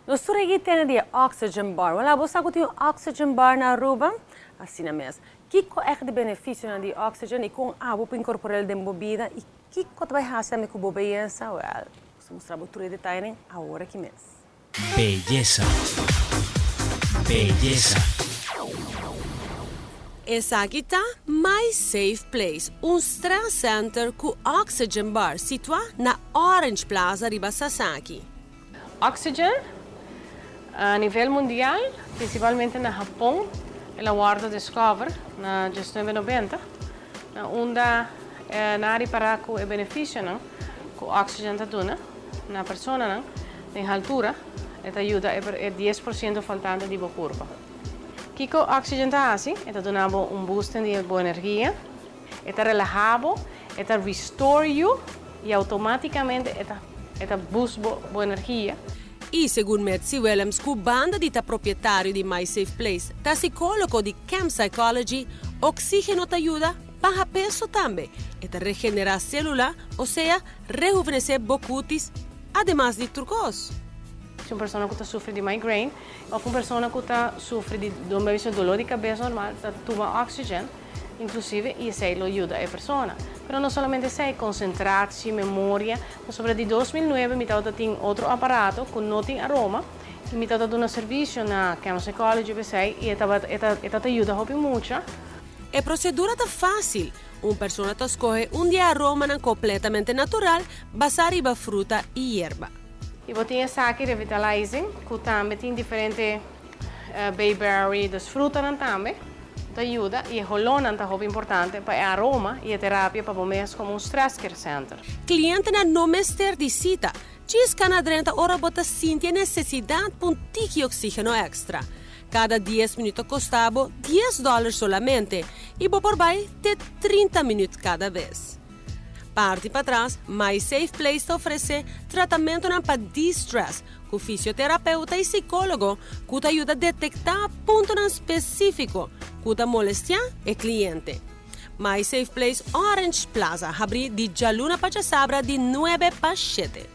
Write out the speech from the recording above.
Nos tur a tende di oxygen bar. Wel, bo sa cu tin un oxygen bar na Aruba? Asina mes. Kico ta e beneficio di oxygen y con abo por incorpora den bo bida y kico ta bay haci cu bo beyesa? Wel, nos ta mustra tur e detaye awor aki mes. Beyesa. Beyesa. Esaki ta My Safe Place, un stress center cu oxygen bar situa na Orange Plaza, riba Sasaki. Oxygen, a nivel mundial, principalmente na Japon, el a wordo discover na 1990, na unda nan a ripara cu e beneficio, no, cu oxygen ta duna na persona, no, na altura, e ta yuda e 10% faltante di bo curpa. Kico oxygen ta haci? E ta duna un boost di bon energia, e ta relaha bo, e ta restore you y automaticamente e ta boost bo energia. Y segun Mercy Williams, cu banda di ta propietario di My Safe Place, ta psicologo di Camp Psychology, oxigeno ta yuda baha peso tambe. E ta regenera celula, o sea, rejuvenece bo cutis, ademas di tur cos. Si un persona cu ta sufri di migraine of un persona cu ta sufri di dolor di cabes normal, ta tuma oxygen, inclusive, y esey lo yuda e persona. Pero no solamente esey, concentratie, memoria. Sobre di 2009, mi tin otro aparato cu no tin aroma, y mi tabata duna servicio na Camp Psychology, esey, y e ta yuda hopi mucho. E procedura ta facil. Un persona ta scoge un di e aroma completamente natural, basa riba fruta y yerba. Y bo tin esaki revitalizing, cu tambe tin diferente bayberry, dus fruta tambe, ta yuda y e holonan ta hopi importante pa e aroma y e terapia pa bo mes como un stress care center. Cliente no mester di cita. Djis cana drenta ora bo ta sinti necesidad pa un tiki oxigeno extra. Cada 10 minuut ta costa bo 10 dollar solamente y bo por bay te 30 minuut cada bes. Parti patras, My Safe Place ta ofrece tratamento pa de-stress, cu fisioterapeuta y psicologo cu ta yuda detecta punto specifico cu ta molestia e cliente. My Safe Place Orange Plaza, habri di dialuna pa diasabra di 9 pa 7.